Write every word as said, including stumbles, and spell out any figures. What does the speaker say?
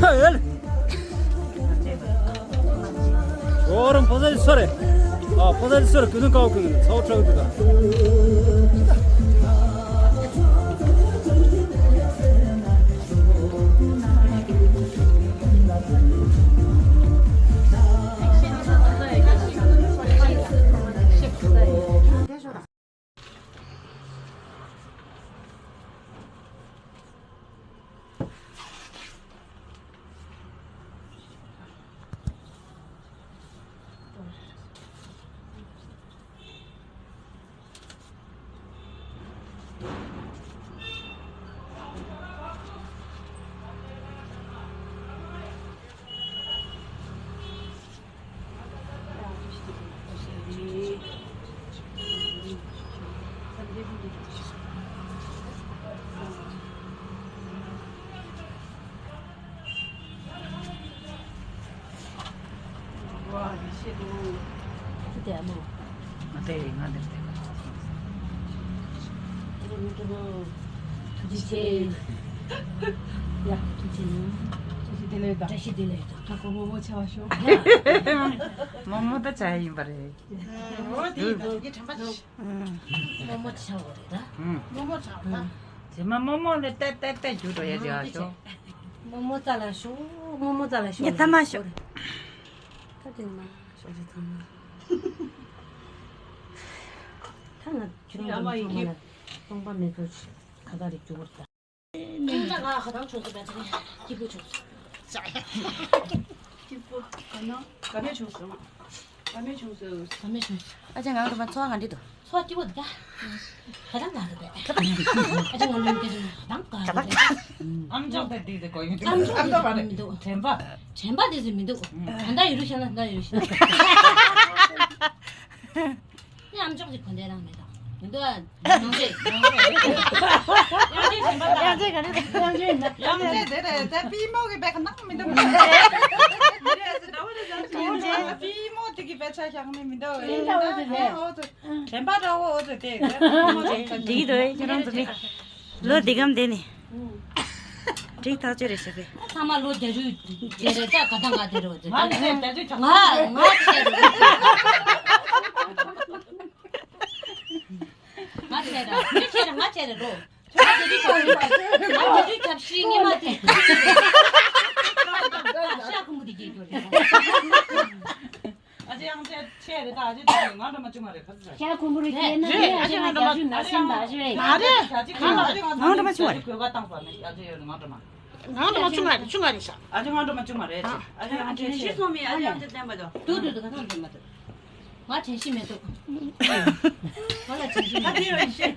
ཁྱོད་ཡོད། ཨོ་རང་ཕོ་ཟ་ལི་སོ་རེད། ཨ་ཕོ་ཟ་ལི་སོ་རེད། ཀུན་ནས་ཀའོ་ཀུན་ནས་ཚ་བོ་ཁྲག་གི་འདུག་ད། ཐུགས་རྗེ་ཆེ། ཡ། ཐུགས་རྗེ་ཆེ། ཐུགས་རྗེ་ཆེ་ལེགས་དང་། བཀྲ་ཤིས་བདེ་ལེགས་དང་། ད་ཁོ་མོ་མོ་ཆེ་བ་ཤོག་མོ་མོ་ད་ཆ་ཡིན་པ་རེད། འོ་དེ་ཡིན་ད། ངའི་དྲན་པ་ཆེ། མོ་མོ་ཆེ་བ་རེད་ད། མོ་མོ་ཆེ་བ་ད། རྗེས་མ་མོ་མོ་ལས་ཏད་ཏད་ཏད་རྒྱུགས་འགྲོ་ཡ་རེད་ཨ་ཤོག་མོ་མོ་རྩ་ལ་ཤོག་མོ་མོ་རྩ་ལ་ཤོག་ངས་ཐ་མ་ཤོག་ད་དེ་ནི་མ་ཤོག་རེད་ཚང་མ། ད་ང་ཁྱོད་རང་ཚང་མ་ལ་སྟོང་པ་མེད་ཚོ་ཁ་ཁ་རེ་རྒྱུགས་པར་ད། ཁྱེད་ཅག་ང་ཧ་དང་བྱུང་སོང་བས་ཚེ་སྐྱིད་པོ་བྱུང་སོང་། སྐྱིད་པོ་ག་ན་ག་མེད་བྱུང་སོང་། ག་མེད་བྱུང་སོང་། ག་མེད་བྱུང་སོང་། ཨ་ཅག་ང་རང་ཚོ་ཚོ་བ་ང་འདྲི་དོ། ཚོ་སྐྱིད་པོ་འདུག་ག་ཧ་དང་ང་རུ་བས། ཨ་ཅག་ང་ལུང་སྐད་ཧ་དང་ག་རུ་བས། ཨམ་ཅོག་དེ་དེ་དེ་གོ་ཡོང་། ཨམ་ཅོག་དེ་དེ་མི་འདུག་དྲན་པ། དྲན་པ་དེ་ཚོ་མི་འདུག་ད་ལྟ་ཡོད་རུ་ཤ་ན་ད་ལྟ་ཡོད་རུ་ཤ་ན། ཨམ་ཅོག་ཅིག་གོན་དེ་རང་མེད་དང་མི་འདུག་ཨ། ཡང་ཅིག་ཡང་ཅིག་ཡང་ཅིག་དྲན་པ་དང་། ཡང་ཅིག་ག་རེ་རེད། ཡང་ཅིག་ཡང་ཅིག་དེ་རེད། དེ་པུས་མོ་གི་བེ་ཁ་ནང་མི་འདུག་པུས་མོ་དེ་གི་བེ་ཆ་ཤག་ནི་མི་འདུག་དྲན་པ་འདྲ་བོ་དེ་དྲན་པ་འདྲ་བོ་དེ་དེ་པུས་མོ་དེ་འགྲིག་གི་འདུག་ཁྱེད་རང་ཚོ་ནི་ལོ་འདི་གམ་དེ་ནི་འགྲིག་ཐག་ཆོད་རེད་ཤག་པས། ཚང་མ་ལོ་བརྒྱད་ཅུ་དེ་རེད་ད་ག་དང་ག་དེ་རེད་དེ། ང་ནི་བརྒྱད་ཅུ་གྱ་ང་ང་ཆེ་རེད། ང་ཆེ་ར། མི་ཆེ་ར་ང་ཆེ་རེད་རོ། ང་དེ་དུས་ཆབ་ང་དེ་དུས་ཆབ་ཤིང་ཉི་མ་དེ། ཤ་ཁུམ་བུ་དེ་སྐྱེས་རྒྱུ་རེད། ཨ་ཅེ་ཡང་ཆེ་ཆེ་རེད་ད། ཨ་ཅེ་དེ་ང་འདྲ་མ་བཅུ་མ་རེད་ཁ་ཚ། ཤ་ཁུམ་བུ་རེད་ཁྱེད་ན་རེད། ཨ་ཅེ་ང་འདྲ་མ་བཅུ་ན་སེམས་པ་ཞུ་རེད། མ་རེད། ཨ་ཅེ་ང་འདྲ་མ་བཅུ་མ་རེད། གོས་ཀ་བཏང་པ་ནི་ཨ་ཅེ་ཡོད་ང་འདྲ་མ། ང་འདྲ་མ་བཅུ་མ་རེད་བཅུ་མ་རེད་ཤག་ཨ་ཅེ་ང་འདྲ་མ་བཅུ་མ་རེད། ཨ་ཅེ་ཡང་ཆེ་ཆེ། སོང་མི་ཨ་ཅེ་ཡང་ཆེ་བསྟན་པ་དང་། འདུག་འདུག་འདུག་ད་ཐང་བསྟན་པ་དང་། ང་དྲན་ཤེས་མེད་འདུག་ང་ལ་དྲན་ཤེས་མེད་འདུག་ད་དེ་ཡོད་ཤེས།